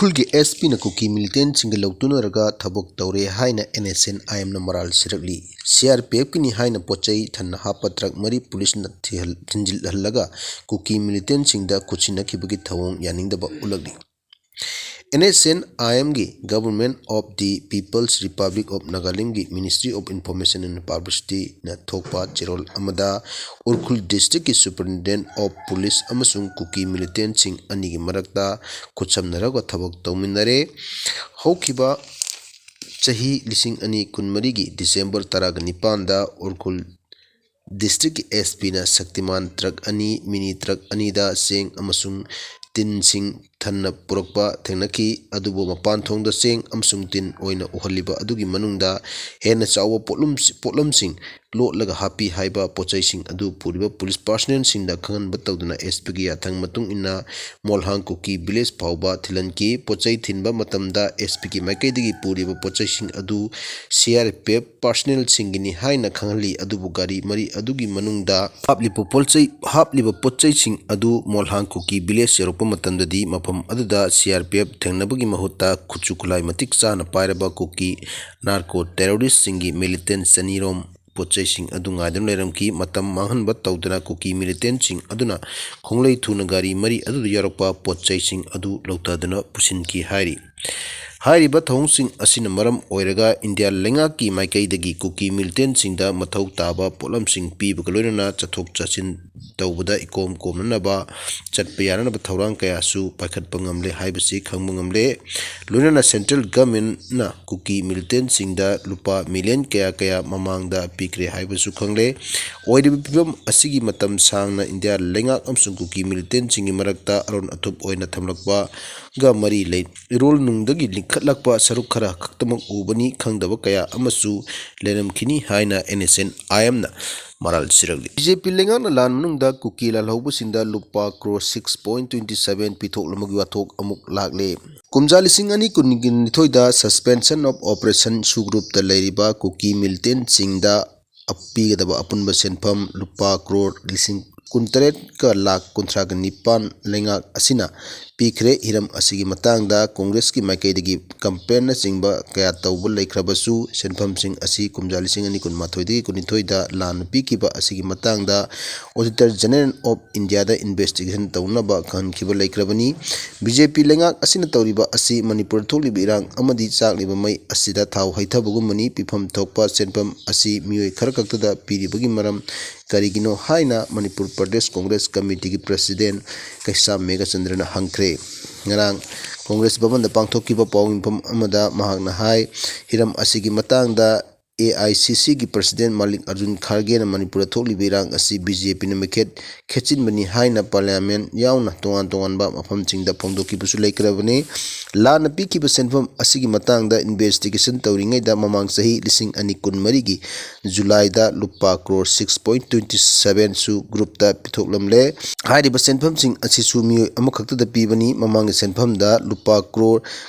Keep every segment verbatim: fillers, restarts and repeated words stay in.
ꯎꯈ꯭ꯔꯨꯜꯒꯤ ꯑꯦꯁ ꯄꯤꯅ ꯀꯨꯀꯤ ꯃꯤꯂꯤꯇꯦꯟꯁꯤꯡꯒ ꯂꯧꯇꯨꯅꯔꯒ ꯊꯕꯛ ꯇꯧꯔꯦ ꯍꯥꯏꯅ ꯑꯦꯟ ꯑꯦꯁ ꯑꯦꯟ ꯑꯥꯏ ꯑꯦꯝꯅ ꯃꯔꯥꯜ ꯁꯤꯔꯛꯂꯤ꯫ ꯁꯤ ꯑꯥꯔ ꯄꯤ ꯑꯦꯐꯀꯤꯅꯤ ꯍꯥꯏꯅ ꯄꯣꯠ ꯆꯩ ꯊꯟꯅ ꯍꯥꯞꯄ ꯇ꯭ꯔꯛ ꯃꯔꯤ ꯄꯨꯂꯤꯁꯅ ꯊꯤꯍꯜ-, ꯊꯤꯟꯖꯤꯜꯍꯜꯂꯒ ꯀꯨꯀꯤ ꯃꯤꯂꯤꯇꯦꯟꯁꯤꯡꯗ ꯈꯨꯠꯁꯤꯟꯅꯈꯤꯕꯒꯤ ꯊꯧꯑꯣꯡ ꯌꯥꯅꯤꯡꯗꯕ ꯎꯠꯂꯛꯂꯤ꯫ ꯑꯦꯟ ꯑꯦꯁ ꯑꯦꯟ ꯑꯥꯏ ꯑꯦꯝꯒꯤ Government of the People's Republic of Nagalandꯒꯤ Ministry of Information and Publicityꯅ ꯊꯣꯛꯄ ꯆꯦꯔꯣꯜ ꯑꯃꯗ ꯎꯈ꯭ꯔꯨꯜ districtꯀꯤ Superintendent of Police ꯑꯃꯁꯨꯡ ꯀꯨꯀꯤ ꯃꯤꯂꯤꯇꯦꯟꯁꯤꯡ ꯑꯅꯤꯒꯤ ꯃꯔꯛꯇ ꯈꯨꯠꯁꯝꯅꯔꯒ ꯊꯕꯛ ꯇꯧꯃꯤꯟꯅꯔꯦ꯫ ꯍꯧꯈꯤꯕ ꯆꯍꯤ ꯂꯤꯁꯤꯡ ꯑꯅꯤ ꯀꯨꯟꯃꯔꯤꯒꯤ ꯗꯤꯁꯦꯝꯕꯔ ꯇꯔꯥꯒ ꯅꯤꯄꯥꯟꯗ ꯎꯈ꯭ꯔꯨꯜ districtꯀꯤ ꯑꯦꯁ ꯄꯤꯅ ꯁꯛꯇꯤꯃꯥꯟ ꯇ꯭ꯔꯛ ꯑꯅꯤ, ꯃꯤꯅꯤ ꯇ꯭ꯔꯛ ꯑꯅꯤꯗ ꯆꯦꯡ ꯑꯃꯁꯨꯡ ꯇꯤꯟꯁꯤꯡ ꯊꯟꯅ ꯄꯨꯔꯛꯄ ꯊꯦꯡꯅꯈꯤ꯫ ꯑꯗꯨꯕꯨ ꯃꯄꯥꯟ ꯊꯣꯡꯗ ꯆꯦꯡ ꯑꯃꯁꯨꯡ ꯇꯤꯟ ꯑꯣꯏꯅ ꯎꯍꯜꯂꯤꯕ ꯑꯗꯨꯒꯤ ꯃꯅꯨꯡꯗ ꯍꯦꯟꯅ ꯆꯥꯎꯕ ꯄꯣꯠꯂꯨꯝ-, ꯄꯣꯠꯂꯝꯁꯤꯡ ꯂꯣꯠꯂꯒ ꯍꯥꯞꯄꯤ ꯍꯥꯏꯕ ꯄꯣꯠꯆꯩꯁꯤꯡ ꯑꯗꯨ ꯄꯨꯔꯤꯕ ꯄꯨꯂꯤꯁ personnelꯁꯤꯡꯗ ꯈꯪꯍꯟꯕ ꯇꯧꯗꯨꯅ ꯑꯦꯁ ꯄꯤꯒꯤ ꯌꯥꯊꯪ ꯃꯇꯨꯡ ꯏꯟꯅ ꯃꯣꯜꯍꯥꯡ ꯀꯨꯀꯤ village ꯐꯥꯎꯕ ꯊꯤꯜꯍꯟꯈꯤ꯫ ꯄꯣꯠꯆꯩ ꯊꯤꯟꯕ ꯃꯇꯝꯗ ꯑꯦꯁ ꯄꯤꯒꯤ ꯃꯥꯏꯀꯩꯗꯒꯤ ꯄꯨꯔꯤꯕ ꯄꯣꯠꯆꯩꯁꯤꯡ ꯑꯗꯨ ꯁꯤ ꯑꯥꯔ ꯄꯤ ꯑꯦꯐ personnelꯁꯤꯡꯒꯤꯅꯤ ꯍꯥꯏꯅ ꯈꯪꯍꯜꯂꯤ, ꯑꯗꯨꯕꯨ ꯒꯥꯔꯤ ꯃꯔꯤ ꯑꯗꯨꯒꯤ ꯃꯅꯨꯡꯗ ꯍꯥꯞꯂꯤꯕ ꯄꯣꯠꯆꯩ, ꯍꯥꯞꯂꯤꯕ ꯄꯣꯠꯆꯩꯁꯤꯡ ꯑꯗꯨ ꯃꯣꯜꯍꯥꯡ ꯀꯨꯀꯤ village ꯌꯧꯔꯛꯄ ꯃꯇꯝꯗꯗꯤ ꯃꯐꯝ ꯑꯗꯨꯗ ꯁꯤ ꯑꯥꯔ ꯄꯤ ꯑꯦꯐ ꯊꯦꯡꯅꯕꯒꯤ ꯃꯍꯨꯠꯇ ꯈꯨꯠꯁꯨ ꯈꯨꯠꯂꯥꯏ ꯃꯇꯤꯛ ꯆꯥꯅ ꯄꯥꯏꯔꯕ ꯀꯨꯀꯤ narco terroristꯁꯤꯡꯒꯤ militant ꯆꯅꯤꯔꯣꯝ ꯄꯣꯠꯆꯩꯁꯤꯡ ꯑꯗꯨ ꯉꯥꯏꯗꯨꯅ ꯂꯩꯔꯝꯈꯤ꯫ ꯃꯇꯝ ꯃꯥꯡꯍꯟꯕ ꯇꯧꯗꯅ ꯀꯨꯀꯤ militantꯁꯤꯡ ꯑꯗꯨꯅ ꯈꯣꯡꯂꯩ ꯊꯨꯅ ꯒꯥꯔꯤ ꯃꯔꯤ ꯑꯗꯨꯗ ꯌꯥꯎꯔꯛꯄ ꯄꯣꯠꯆꯩꯁꯤꯡ ꯑꯗꯨ ꯂꯧꯊꯗꯨꯅ ꯄꯨꯁꯤꯟꯈꯤ ꯍꯥꯏꯔꯤ꯫ ꯍꯥꯏꯔꯤꯕ ꯊꯧꯑꯣꯡꯁꯤꯡ ꯑꯁꯤꯅ ꯃꯔꯝ ꯑꯣꯏꯔꯒ ꯏꯟꯗꯤꯌꯥ ꯂꯩꯉꯥꯛꯀꯤ ꯃꯥꯏꯀꯩꯗꯒꯤ ꯀꯨꯀꯤ militantꯁꯤꯡꯗ ꯃꯊꯧ ꯇꯥꯕ ꯄꯣꯠꯂꯝꯁꯤꯡ ꯄꯤꯕꯒ ꯂꯣꯏꯅꯅ ꯆꯠꯊꯣꯛ ꯆꯠꯁꯤꯟ ꯇꯧꯕꯗ ꯏꯀꯣꯝ ꯀꯣꯝꯅꯅꯕ ꯆꯠꯄ ꯌꯥꯅꯅꯕ ꯊꯧꯔꯥꯡ ꯀꯌꯥꯁꯨ ꯄꯥꯏꯈꯠꯄ ꯉꯝꯂꯦ ꯍꯥꯏꯕꯁꯤ ꯈꯪꯕ ꯉꯝꯂꯦ꯫ ꯂꯣꯏꯅꯅ central governmentꯅ ꯀꯨꯀꯤ militantꯁꯤꯡꯗ ꯂꯨꯄꯥ million ꯀꯌꯥ ꯀꯌꯥ ꯃꯃꯥꯡꯗ ꯄꯤꯈ꯭ꯔꯦ ꯍꯥꯏꯕꯁꯨ ꯈꯪꯂꯦ꯫ ꯑꯣꯏꯔꯤꯕ ꯐꯤꯕꯝ ꯑꯁꯤꯒꯤ ꯃꯇꯝ ꯁꯥꯡꯅ ꯏꯟꯗꯤꯌꯥ ꯂꯩꯉꯥꯛ ꯑꯃꯁꯨꯡ ꯀꯨꯀꯤ militantꯁꯤꯡꯒꯤ ꯃꯔꯛꯇ ꯑꯔꯣꯟ ꯑꯊꯨꯞ ꯑꯣꯏꯅ ꯊꯝꯂꯛꯄꯒ ꯃꯔꯤ ꯂꯩ꯫ ꯏꯔꯣꯜ ꯅꯨꯡꯗꯒꯤ ꯂꯤꯡꯈꯠꯂꯛꯄ ꯁꯔꯨꯛ ꯈꯔ ꯈꯛꯇꯃꯛ ꯎꯕꯅꯤ, ꯈꯪꯗꯕ ꯀꯌꯥ ꯑꯃꯁꯨ ꯂꯩꯔꯝꯈꯤꯅꯤ ꯍꯥꯏꯅ ꯑꯦꯟ ꯑꯦꯁ ꯑꯦꯟ ꯑꯥꯏ ꯑꯦꯝꯅ ꯃꯔꯥꯜ ꯁꯤꯔꯛꯂꯤ꯫ ꯕꯤ ꯖꯦ ꯄꯤ ꯂꯩꯉꯥꯛꯅ ꯂꯥꯟ ꯃꯅꯨꯡꯗ ꯀꯨꯀꯤ ꯂꯥꯜꯍꯧꯕꯁꯤꯡꯗ ꯂꯨꯄꯥ crore six point twenty seven ꯄꯤꯊꯣꯛꯂꯝꯕꯒꯤ ꯋꯥꯊꯣꯛ ꯑꯃꯨꯛ ꯂꯥꯛꯂꯦ꯫ ꯀꯨꯝꯖꯥ ꯂꯤꯁꯤꯡ ꯑꯅꯤ ꯀꯨꯟꯅꯤꯊꯣꯏꯗ suspension of operation ꯁꯨꯒ꯭ꯔꯨꯞꯇ ꯂꯩꯔꯤꯕ ꯀꯨꯀꯤ militantꯁꯤꯡꯗ ꯄꯤꯒꯗꯕ ꯑꯄꯨꯟꯕ ꯁꯦꯟꯐꯝ ꯂꯨꯄꯥ crore ꯂꯤꯁꯤꯡ ꯀꯨꯟꯇꯔꯦꯠꯀ ꯂꯥꯈ ꯀꯨꯟꯊ꯭ꯔꯥꯒ ꯅꯤꯄꯥꯟ ꯂꯩꯉꯥꯛ ꯑꯁꯤꯅ ꯄꯤꯈ꯭ꯔꯦ꯫ ꯍꯤꯔꯝ ꯑꯁꯤꯒꯤ ꯃꯇꯥꯡꯗ ꯀꯣꯡꯒ꯭ꯔꯦꯁꯀꯤ ꯃꯥꯏꯀꯩꯗꯒꯤ ꯀꯝꯄ꯭ꯂꯦꯟꯅꯆꯤꯡꯕ ꯀꯌꯥ ꯇꯧꯕ ꯂꯩꯈ꯭ꯔꯕꯁꯨ, ꯁꯦꯟꯐꯝꯁꯤꯡ ꯑꯁꯤ ꯀꯨꯝꯖꯥ ꯂꯤꯁꯤꯡ ꯑꯅꯤ ꯀꯨꯟꯃꯥꯊꯣꯏꯗꯒꯤ ꯀꯨꯟꯅꯤꯊꯣꯏꯗ ꯂꯥꯟꯅ ꯄꯤꯈꯤꯕ ꯑꯁꯤꯒꯤ ꯃꯇꯥꯡꯗ Auditor General of India the investigation ꯇꯧꯅꯕ ꯈꯪꯍꯟꯈꯤꯕ ꯂꯩꯈ꯭ꯔꯕꯅꯤ꯫ ꯕꯤ ꯖꯦ ꯄꯤ ꯂꯩꯉꯥꯛ ꯑꯁꯤꯅ ꯇꯧꯔꯤꯕ ꯑꯁꯤ ꯃꯅꯤꯄꯨꯔꯗ ꯊꯣꯛꯂꯤꯕ ꯏꯔꯥꯡ ꯑꯃꯗꯤ ꯆꯥꯛꯂꯤꯕ ꯃꯩ ꯑꯁꯤꯗ ꯊꯥꯎ ꯍꯩꯊꯕꯒꯨꯝꯕꯅꯤ꯫ ꯄꯤꯐꯝ ꯊꯣꯛꯄ ꯁꯦꯟꯐꯝ ꯑꯁꯤ ꯃꯤꯑꯣꯏ ꯈꯔ ꯈꯛꯇꯗ ꯄꯤꯔꯤꯕꯒꯤ ꯃꯔꯝ ꯀꯔꯤꯒꯤꯅꯣ ꯍꯥꯏꯅ ꯃꯅꯤꯄꯨꯔ ꯄ꯭ꯔꯗꯦꯁ ꯀꯣꯡꯒ꯭ꯔꯦꯁ ꯀꯃꯤꯇꯤꯒꯤ president ꯀꯩꯁꯥꯝ ꯃꯦꯘꯆꯟꯗ꯭ꯔꯅ ꯍꯪꯈ꯭ꯔꯦ꯫ ꯉꯔꯥꯡ ꯀꯣꯡꯒ꯭ꯔꯦꯁ ꯚꯕꯟꯗ ꯄꯥꯡꯊꯣꯛꯈꯤꯕ ꯄꯥꯎ ꯃꯤꯐꯝ ꯑꯃꯗ ꯃꯍꯥꯛꯅ ꯍꯥꯏ, ꯍꯤꯔꯝ ꯑꯁꯤꯒꯤ ꯃꯇꯥꯡꯗ ꯑꯦ ꯑꯥꯏ ꯁꯤ ꯁꯤꯒꯤ president ꯃꯥꯂꯤꯛ ꯑꯔꯖꯨꯟ ꯈꯥꯔꯒꯦꯅ ꯃꯅꯤꯄꯨꯔꯗ ꯊꯣꯛꯂꯤꯕ ꯏꯔꯥꯡ ꯑꯁꯤ ꯕꯤ ꯖꯦ ꯄꯤꯅ ꯃꯩꯈꯦꯠ ꯈꯦꯠꯆꯤꯟꯕꯅꯤ ꯍꯥꯏꯅ parliament ꯌꯥꯎꯅ ꯇꯣꯉꯥꯟ ꯇꯣꯉꯥꯟꯕ ꯃꯐꯝꯁꯤꯡꯗ ꯐꯣꯡꯗꯣꯛꯈꯤꯕꯁꯨ ꯂꯩꯈ꯭ꯔꯕꯅꯤ꯫ ꯂꯥꯟꯅ ꯄꯤꯈꯤꯕ ꯁꯦꯟꯐꯝ ꯑꯁꯤꯒꯤ ꯃꯇꯥꯡꯗ investigation ꯇꯧꯔꯤꯉꯩꯗ ꯃꯃꯥꯡ ꯆꯍꯤ ꯂꯤꯁꯤꯡ ꯑꯅꯤ ꯀꯨꯟꯃꯔꯤꯒꯤ ꯖꯨꯂꯥꯏꯗ ꯂꯨꯄꯥ crore six point twenty seven ꯁꯨ groupꯇ ꯄꯤꯊꯣꯛꯂꯝꯂꯦ꯫ ꯍꯥꯏꯔꯤꯕ ꯁꯦꯟꯐꯝꯁꯤꯡ ꯑꯁꯤꯁꯨ ꯃꯤꯑꯣꯏ ꯑꯃꯈꯛꯇꯗ ꯄꯤꯕꯅꯤ꯫ ꯃꯃꯥꯡꯒꯤ ꯁꯦꯟꯐꯝꯗ ꯂꯨꯄꯥ ꯀ꯭ꯔꯣꯔ,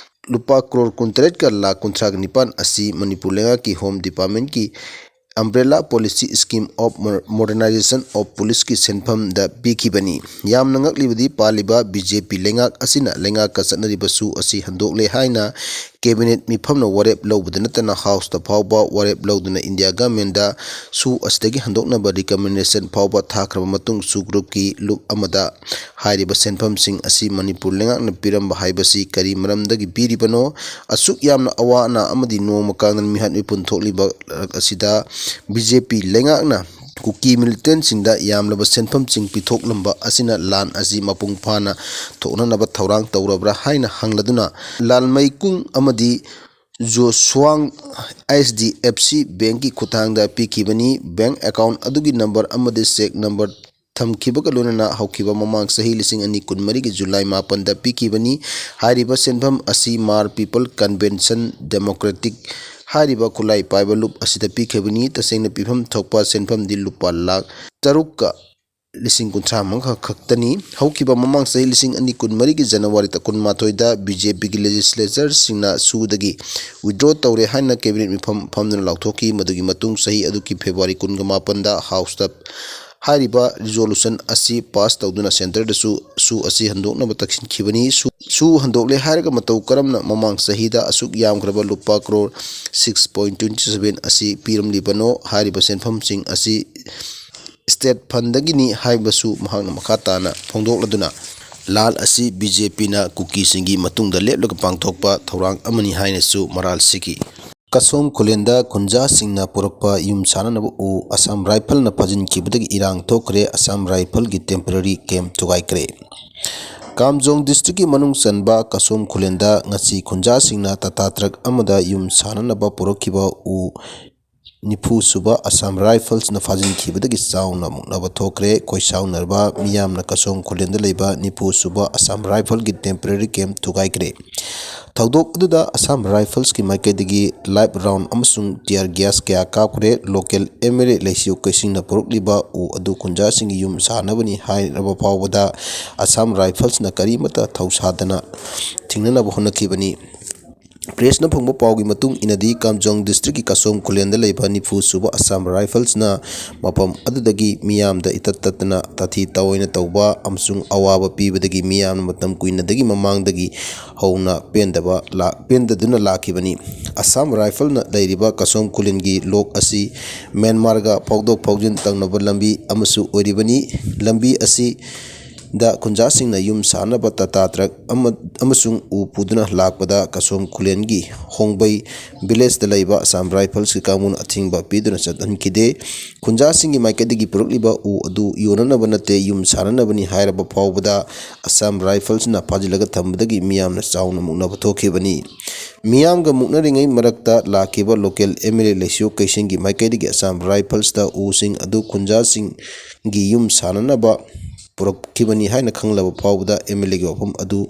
ꯂꯨꯄꯥ ꯀ꯭ꯔꯣꯔ ꯀꯨꯟꯇꯔꯦꯠꯀ ꯂꯥꯈ ꯀꯨꯟꯊ꯭ꯔꯥꯒ ꯅꯤꯄꯥꯟ ꯑꯁꯤ ꯃꯅꯤꯄꯨꯔ ꯂꯩꯉꯥꯛꯀꯤ Home Departmentꯀꯤ Umbrella Policy Scheme of Mo-, Modernization of Policeꯀꯤ ꯁꯦꯟꯐꯝꯗ ꯄꯤꯈꯤꯕꯅꯤ꯫ ꯌꯥꯝꯅ ꯉꯛꯂꯤꯕꯗꯤ, ꯄꯥꯜꯂꯤꯕ ꯕꯤ ꯖꯦ ꯄꯤ ꯂꯩꯉꯥꯛ ꯑꯁꯤꯅ ꯂꯩꯉꯥꯛꯀ ꯆꯠꯅꯔꯤꯕ ꯁꯨ ꯑꯁꯤ ꯍꯟꯗꯣꯛꯂꯦ ꯍꯥꯏꯅ cabinet ꯃꯤꯐꯝꯅ ꯋꯥꯔꯦꯞ ꯂꯧꯕꯗ ꯅꯠꯇꯅ Houseꯇ ꯐꯥꯎꯕ ꯋꯥꯔꯦꯞ ꯂꯧꯗꯨꯅ India governmentꯗ ꯁꯨ ꯑꯁꯤꯗꯒꯤ ꯍꯟꯗꯣꯛꯅꯕ recommendation ꯐꯥꯎꯕ ꯊꯥꯈ꯭ꯔꯕ ꯃꯇꯨꯡꯁꯨ groupꯀꯤ ꯂꯨꯞ ꯑꯃꯗ ꯍꯥꯏꯔꯤꯕ ꯁꯦꯟꯐꯝꯁꯤꯡ ꯑꯁꯤ ꯃꯅꯤꯄꯨꯔ ꯂꯩꯉꯥꯛꯅ ꯄꯤꯔꯝꯕ ꯍꯥꯏꯕꯁꯤ ꯀꯔꯤ ꯃꯔꯝꯗꯒꯤ ꯄꯤꯔꯤꯕꯅꯣ? ꯑꯁꯨꯛ ꯌꯥꯝꯅ ꯑꯋꯥ ꯑꯅꯥ ꯑꯃꯗꯤ ꯅꯣꯡꯃ ꯀꯥꯡꯗꯅ ꯃꯤꯍꯥꯠ ꯃꯤꯄꯨꯟ ꯊꯣꯛꯂꯤꯕ ꯂꯩꯔꯛ ꯑꯁꯤꯗ ꯕꯤ ꯖꯦ ꯄꯤ ꯂꯩꯉꯥꯛꯅ ꯀꯨꯀꯤ militantꯁꯤꯡꯗ ꯌꯥꯝꯂꯕ ꯁꯦꯟꯐꯝꯁꯤꯡ ꯄꯤꯊꯣꯛꯂꯝꯕ ꯑꯁꯤꯅ ꯂꯥꯟ ꯑꯁꯤ ꯃꯄꯨꯡ ꯐꯥꯅ ꯊꯣꯛꯅꯅꯕ ꯊꯧꯔꯥꯡ ꯇꯧꯔꯕ꯭ꯔꯥ ꯍꯥꯏꯅ ꯍꯪꯂꯗꯨꯅ, ꯂꯥꯜꯃꯩꯀꯨꯡ ꯑꯃꯗꯤ ꯖꯣꯁ꯭ꯋꯥꯡ ꯑꯩꯆ ꯗꯤ ꯑꯦꯐ ꯁꯤ ꯕꯦꯡꯛꯀꯤ ꯈꯨꯠꯊꯥꯡꯗ ꯄꯤꯈꯤꯕꯅꯤ꯫ ꯕꯦꯡꯛ account ꯑꯗꯨꯒꯤ number ꯑꯃꯗꯤ cheque number ꯊꯝꯈꯤꯕꯒ ꯂꯣꯏꯅꯅ ꯍꯧꯈꯤꯕ ꯃꯃꯥꯡ ꯆꯍꯤ ꯂꯤꯁꯤꯡ ꯑꯅꯤ ꯀꯨꯟꯃꯔꯤꯒꯤ ꯖꯨꯂꯥꯏ ꯃꯥꯄꯟꯗ ꯄꯤꯈꯤꯕꯅꯤ꯫ ꯍꯥꯏꯔꯤꯕ ꯁꯦꯟꯐꯝ ꯑꯁꯤ ꯃꯥꯔ ꯄꯤꯄꯜ ꯀꯟꯚꯦꯟꯁꯟ ꯗꯦꯃꯣꯀ꯭ꯔꯦꯇꯤꯛ ꯍꯥꯏꯔꯤꯕ ꯈꯨꯠꯂꯥꯏ ꯄꯥꯏꯕ ꯂꯨꯞ ꯑꯁꯤꯗ ꯄꯤꯈꯤꯕꯅꯤ꯫ ꯇꯁꯦꯡꯅ ꯄꯤꯐꯝ ꯊꯣꯛꯄ ꯁꯦꯟꯐꯝꯗꯤ ꯂꯨꯄꯥ ꯂꯥꯈ ꯇꯔꯨꯛꯀ ꯂꯤꯁꯤꯡ ꯀꯨꯟꯊ꯭ꯔꯥ ꯃꯉꯥ ꯈꯛꯇꯅꯤ꯫ ꯍꯧꯈꯤꯕ ꯃꯃꯥꯡ ꯆꯍꯤ ꯂꯤꯁꯤꯡ ꯑꯅꯤ ꯀꯨꯟꯃꯔꯤꯒꯤ ꯖꯅꯋꯥꯔꯤ ꯇꯥꯡ ꯀꯨꯟꯃꯥꯊꯣꯏꯗ ꯕꯤ ꯖꯦ ꯄꯤꯒꯤ legislatureꯁꯤꯡꯅ ꯁꯨꯗꯒꯤ withdraw ꯇꯧꯔꯦ ꯍꯥꯏꯅ cabinet ꯃꯤꯐꯝ ꯐꯝꯗꯨꯅ ꯂꯥꯎꯊꯣꯛꯈꯤ꯫ ꯃꯗꯨꯒꯤ ꯃꯇꯨꯡ ꯆꯍꯤ ꯑꯗꯨꯒꯤ ꯐꯦꯕ꯭ꯔꯨꯋꯥꯔꯤ ꯀꯨꯟꯒ ꯃꯥꯄꯟꯗ Houseꯇ ꯍꯥꯏꯔꯤꯕ ꯔꯤꯖꯣꯂꯨꯁꯟ ꯑꯁꯤ ꯄꯥꯁ ꯇꯧꯗꯨꯅ ꯁꯦꯟꯇꯔꯗꯁꯨ ꯁꯨ ꯑꯁꯤ ꯍꯟꯗꯣꯛꯅꯕ ꯇꯛꯁꯤꯟꯈꯤꯕꯅꯤ꯫ ꯁꯨ, ꯁꯨ ꯍꯟꯗꯣꯛꯂꯦ ꯍꯥꯏꯔꯒ ꯃꯇꯧ ꯀꯔꯝꯅ ꯃꯃꯥꯡ ꯆꯍꯤꯗ ꯑꯁꯨꯛ ꯌꯥꯝꯈ꯭ꯔꯕ ꯂꯨꯄꯥ crore six point twenty seven ꯑꯁꯤ ꯄꯤꯔꯝꯂꯤꯕꯅꯣ? ꯍꯥꯏꯔꯤꯕ ꯁꯦꯟꯐꯝꯁꯤꯡ ꯑꯁꯤ ꯁ꯭ꯇꯦꯠ ꯐꯟꯗꯒꯤꯅꯤ ꯍꯥꯏꯕꯁꯨ ꯃꯍꯥꯛꯅ ꯃꯈꯥ ꯇꯥꯅ ꯐꯣꯡꯗꯣꯛꯂꯗꯨꯅ, ꯂꯥꯜ ꯑꯁꯤ ꯕꯤ ꯖꯦ ꯄꯤꯅ ꯀꯨꯀꯤꯁꯤꯡꯒꯤ ꯃꯇꯨꯡꯗ ꯂꯦꯞꯂꯒ ꯄꯥꯡꯊꯣꯛꯄ ꯊꯧꯔꯥꯡ ꯑꯃꯅꯤ ꯍꯥꯏꯅꯁꯨ ꯃꯔꯥꯜ ꯁꯤꯈꯤ꯫ ꯀꯁꯣꯝ ꯈꯨꯂꯦꯟꯗ ꯈꯨꯟꯖꯥꯁꯤꯡꯅ ꯄꯨꯔꯛꯄ ꯌꯨꯝ ꯁꯥꯅꯅꯕ ꯎ ꯑꯁꯥꯝ ꯔꯥꯏꯐꯜꯅ ꯐꯥꯖꯤꯟꯈꯤꯕꯗꯒꯤ ꯏꯔꯥꯡ ꯊꯣꯛꯈ꯭ꯔꯦ꯫ ꯑꯁꯥꯝ ꯔꯥꯏꯐꯜꯒꯤ ꯇꯦꯝꯄꯔꯦꯔꯤ ꯀꯦꯝꯞ ꯊꯨꯒꯥꯏꯈ꯭ꯔꯦ꯫ ꯀꯥꯝꯖꯣꯡ ꯗꯤꯁꯇ꯭ꯔꯤꯛꯀꯤ ꯃꯅꯨꯡ ꯆꯟꯕ ꯀꯁꯣꯝ ꯈꯨꯂꯦꯟꯗ ꯉꯁꯤ ꯈꯨꯟꯖꯥꯁꯤꯡꯅ ꯇꯥꯇꯥ ꯇ꯭ꯔꯛ ꯑꯃꯗ ꯌꯨꯝ ꯁꯥꯅꯅꯕ ꯄꯨꯔꯛꯈꯤꯕ ꯎ ꯅꯤꯐꯨ ꯁꯨꯕ ꯑꯁꯥꯝ ꯔꯥꯏꯐꯜꯁꯅ ꯐꯥꯖꯤꯟꯈꯤꯕꯗꯒꯤ ꯆꯥꯎꯅ ꯃꯨꯛꯅꯕ ꯊꯣꯛꯈ꯭ꯔꯦ꯫ ꯈꯣꯏꯁꯥꯎꯅꯔꯕ ꯃꯤꯌꯥꯝꯅ ꯀꯁꯣꯝ ꯈꯨꯂꯦꯟꯗ ꯂꯩꯕ ꯅꯤꯐꯨ ꯁꯨꯕ ꯑꯁꯥꯝ ꯔꯥꯏꯐꯜꯒꯤ ꯇꯦꯝꯄꯔꯦꯔꯤ ꯀꯦꯝꯞ ꯊꯨꯒꯥꯏꯈ꯭ꯔꯦ꯫ ꯊꯧꯗꯣꯛ ꯑꯗꯨꯗ ꯑꯁꯥꯝ ꯔꯥꯏꯐꯜꯁꯀꯤ ꯃꯥꯏꯀꯩꯗꯒꯤ ꯂꯥꯏꯞ ꯔꯥꯎꯟ ꯑꯃꯁꯨꯡ ꯇꯤꯌꯔ ꯒ꯭ꯌꯥꯁ ꯀꯌꯥ ꯀꯥꯞꯈ꯭ꯔꯦ꯫ ꯂꯣꯀꯦꯜ ꯑꯦꯝ ꯑꯦꯜ ꯑꯦ ꯂꯩꯁꯤꯌꯣ ꯀꯩꯁꯤꯡꯅ ꯄꯨꯔꯛꯂꯤꯕ ꯎ ꯑꯗꯨ ꯈꯨꯟꯖꯥꯁꯤꯡꯒꯤ ꯌꯨꯝ ꯁꯥꯅꯕꯅꯤ ꯍꯥꯏꯔꯕ ꯐꯥꯎꯕꯗ ꯑꯁꯥꯝ ꯔꯥꯏꯐꯜꯁꯅ ꯀꯔꯤꯃꯠꯇ ꯊꯧꯁꯥꯗꯅ ꯊꯤꯡꯅꯅꯕ ꯍꯣꯠꯅꯈꯤꯕꯅꯤ꯫ ꯄ꯭ꯔꯦꯁꯅ ꯐꯪꯕ ꯄꯥꯎꯒꯤ ꯃꯇꯨꯡ ꯏꯟꯅꯗꯤ, ꯀꯥꯝꯖꯣꯡ ꯗꯤꯁꯇ꯭ꯔꯤꯛꯀꯤ ꯀꯁꯣꯝ ꯈꯨꯂꯦꯟꯗ ꯂꯩꯕ ꯅꯤꯐꯨ ꯁꯨꯕ ꯑꯁꯥꯝ ꯔꯥꯏꯐꯜꯁꯅ ꯃꯐꯝ ꯑꯗꯨꯗꯒꯤ ꯃꯤꯌꯥꯝꯗ ꯏꯇꯠ ꯇꯠꯇꯅ ꯇꯥꯊꯤ ꯇꯥꯑꯣꯏꯅ ꯇꯧꯕ ꯑꯃꯁꯨꯡ ꯑꯋꯥꯕ ꯄꯤꯕꯗꯒꯤ ꯃꯤꯌꯥꯝꯅ ꯃꯇꯝ ꯀꯨꯏꯅꯗꯒꯤ ꯃꯃꯥꯡꯗꯒꯤ ꯍꯧꯅ ꯄꯦꯟꯗꯕ ꯂꯥ-, ꯄꯦꯟꯗꯗꯨꯅ ꯂꯥꯛꯈꯤꯕꯅꯤ꯫ ꯑꯁꯥꯝ ꯔꯥꯏꯐꯜꯅ ꯂꯩꯔꯤꯕ ꯀꯁꯣꯝ ꯈꯨꯂꯦꯟꯒꯤ ꯂꯣꯛ ꯑꯁꯤ ꯃ꯭ꯌꯥꯟꯃꯥꯔꯒ ꯐꯥꯎꯗꯣꯛ ꯐꯥꯎꯖꯤꯟ ꯇꯧꯅꯕ ꯂꯝꯕꯤ ꯑꯃꯁꯨ ꯑꯣꯏꯔꯤꯕꯅꯤ꯫ ꯂꯝꯕꯤ ꯑꯁꯤ ꯗ ꯈꯨꯟꯖꯥꯁꯤꯡꯅ ꯌꯨꯝ ꯁꯥꯅꯕ ꯇꯥꯇꯥ ꯇ꯭ꯔꯛ ꯑꯃ-, ꯑꯃꯁꯨꯡ ꯎ ꯄꯨꯗꯨꯅ ꯂꯥꯛꯄꯗ ꯀꯁꯣꯝ ꯈꯨꯂꯦꯟꯒꯤ ꯍꯣꯡꯕꯩ ꯚꯤꯂꯦꯖꯇ ꯂꯩꯕ ꯑꯁꯥꯝ ꯔꯥꯏꯐꯜꯁꯀꯤ ꯀꯥꯡꯕꯨꯅ ꯑꯊꯤꯡꯕ ꯄꯤꯗꯨꯅ ꯆꯠꯍꯟꯈꯤꯗꯦ꯫ ꯈꯨꯟꯖꯥꯁꯤꯡꯒꯤ ꯃꯥꯏꯀꯩꯗꯒꯤ ꯄꯨꯔꯛꯂꯤꯕ ꯎ ꯑꯗꯨ ꯌꯣꯟꯅꯅꯕ ꯅꯠꯇꯦ, ꯌꯨꯝ ꯁꯥꯅꯅꯕꯅꯤ ꯍꯥꯏꯔꯕ ꯐꯥꯎꯕꯗ ꯑꯁꯥꯝ ꯔꯥꯏꯐꯜꯁꯅ ꯐꯥꯖꯤꯜꯂꯒ ꯊꯝꯕꯗꯒꯤ ꯃꯤꯌꯥꯝꯅ ꯆꯥꯎꯅ ꯃꯨꯛꯅꯕ ꯊꯣꯛꯈꯤꯕꯅꯤ꯫ ꯃꯤꯌꯥꯝꯒ ꯃꯨꯛꯅꯔꯤꯉꯩ ꯃꯔꯛꯇ ꯂꯥꯛꯈꯤꯕ ꯂꯣꯀꯦꯜ ꯑꯦꯝ ꯑꯦꯜ ꯑꯦ ꯂꯩꯁꯤꯌꯣ ꯀꯩꯁꯤꯡꯒꯤ ꯃꯥꯏꯀꯩꯗꯒꯤ ꯑꯁꯥꯝ ꯔꯥꯏꯐꯜꯁꯇ ꯎꯁꯤꯡ ꯑꯗꯨ ꯈꯨꯟꯖꯥꯁꯤꯡꯒꯤ ꯌꯨꯝ ꯁꯥꯅꯅꯕ ꯄꯨꯔꯛꯈꯤꯕꯅꯤ ꯍꯥꯏꯅ ꯈꯪꯂꯕ ꯐꯥꯎꯕꯗ ꯑꯦꯝ ꯑꯦꯜ ꯑꯦꯒꯤ ꯋꯥꯐꯝ ꯑꯗꯨ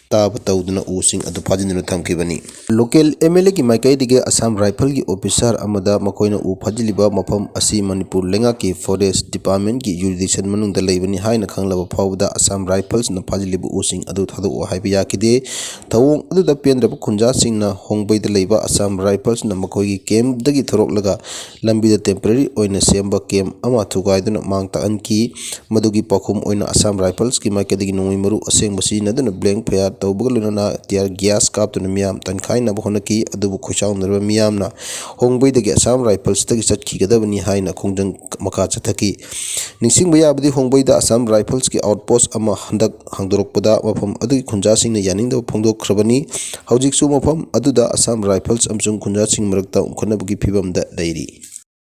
ꯇꯥꯕ ꯇꯧꯗꯨꯅ ꯎꯁꯤꯡ ꯑꯗꯨ ꯐꯥꯖꯤꯟꯗꯨꯅ ꯊꯝꯈꯤꯕꯅꯤ꯫ ꯂꯣꯀꯦꯜ ꯑꯦꯝ ꯑꯦꯜ ꯑꯦꯒꯤ ꯃꯥꯏꯀꯩꯗꯒꯤ ꯑꯁꯥꯝ ꯔꯥꯏꯐꯜꯒꯤ ꯑꯣꯐꯤꯁꯥꯔ ꯑꯃꯗ ꯃꯈꯣꯏꯅ ꯎ ꯐꯥꯖꯤꯜꯂꯤꯕ ꯃꯐꯝ ꯑꯁꯤ ꯃꯅꯤꯄꯨꯔ ꯂꯩꯉꯥꯛꯀꯤ ꯐꯣꯔꯦꯁ ꯗꯤꯄꯥꯔꯠꯃꯦꯟꯒꯤ ꯖꯨꯔꯤꯗꯤꯛꯁꯟ ꯃꯅꯨꯡꯗ ꯂꯩꯕꯅꯤ ꯍꯥꯏꯅ ꯈꯪꯂꯕ ꯐꯥꯎꯕꯗ ꯑꯁꯥꯝ ꯔꯥꯏꯐꯜꯁꯅ ꯐꯥꯖꯤꯜꯂꯤꯕ ꯎꯁꯤꯡ ꯑꯗꯨ ꯊꯥꯗꯣꯛꯑꯣ ꯍꯥꯏꯕ ꯌꯥꯈꯤꯗꯦ꯫ ꯊꯧꯑꯣꯡ ꯑꯗꯨꯗ ꯄꯦꯟꯗ꯭ꯔꯕ ꯈꯨꯟꯖꯥꯁꯤꯡꯅ ꯍꯣꯡꯕꯩꯗ ꯂꯩꯕ ꯑꯁꯥꯝ ꯔꯥꯏꯐꯜꯁꯅ ꯃꯈꯣꯏꯒꯤ ꯀꯦꯝꯞꯇꯒꯤ ꯊꯣꯔꯛꯂꯒ ꯂꯝꯕꯤꯗ ꯇꯦꯝꯄꯔꯦꯔꯤ ꯑꯣꯏꯅ ꯁꯦꯝꯕ ꯀꯦꯝꯞ ꯑꯃ ꯊꯨꯒꯥꯏꯗꯨꯅ ꯃꯥꯡ ꯇꯥꯛꯍꯟꯈꯤ꯫ ꯃꯗꯨꯒꯤ ꯄꯥꯎꯈꯨꯝ ꯑꯣꯏꯅ ꯑꯁꯥꯝ ꯔꯥꯏꯐꯜꯁꯀꯤ ꯃꯥꯏꯀꯩꯗꯒꯤ ꯅꯣꯡꯃꯩ ꯃꯔꯨ ꯑꯁꯦꯡꯕ ꯁꯤꯖꯤꯟꯅꯗꯨꯅ ꯕ꯭ꯂꯦꯡ ꯐꯌꯥꯔ ꯇꯧꯕꯒ ꯂꯣꯏꯅꯅ ꯇꯤꯌꯥꯔ ꯒ꯭ꯌꯥꯁ ꯀꯥꯞꯇꯨꯅ ꯃꯤꯌꯥꯝ ꯇꯟꯈꯥꯏꯅꯕ ꯍꯣꯠꯅꯈꯤ꯫ ꯑꯗꯨꯕꯨ ꯈꯣꯏꯁꯥꯎꯅꯔꯕ ꯃꯤꯌꯥꯝꯅ ꯍꯣꯡꯕꯩꯗꯒꯤ ꯑꯁꯥꯝ ꯔꯥꯏꯐꯜꯁꯇꯒꯤ ꯆꯠꯈꯤꯒꯗꯕꯅꯤ ꯍꯥꯏꯅ ꯈꯣꯡꯖꯪ ꯃꯈꯥ ꯆꯠꯊꯈꯤ꯫ ꯅꯤꯡꯁꯤꯡꯕ ꯌꯥꯕꯗꯤ ꯍꯣꯡꯕꯩꯗ ꯑꯁꯥꯝ ꯔꯥꯏꯐꯜꯁꯀꯤ ꯑꯥꯎꯠꯄꯣꯁ ꯑꯃ ꯍꯟꯗꯛ ꯍꯥꯡꯗꯣꯔꯛꯄꯗ ꯃꯐꯝ ꯑꯗꯨꯒꯤ ꯈꯨꯟꯖꯥꯁꯤꯡꯅ ꯌꯥꯅꯤꯡꯗꯕ ꯐꯣꯡꯗꯣꯛꯈ꯭ꯔꯕꯅꯤ꯫ ꯍꯧꯖꯤꯛꯁꯨ ꯃꯐꯝ ꯑꯗꯨꯗ ꯑꯁꯥꯝ ꯔꯥꯏꯐꯜꯁ ꯑꯃꯁꯨꯡ ꯈꯨꯟꯖꯥꯁꯤꯡ ꯃꯔꯛꯇ ꯎꯪꯈꯠꯅꯕꯒꯤ ꯐꯤꯕꯝꯗ ꯂꯩꯔꯤ꯫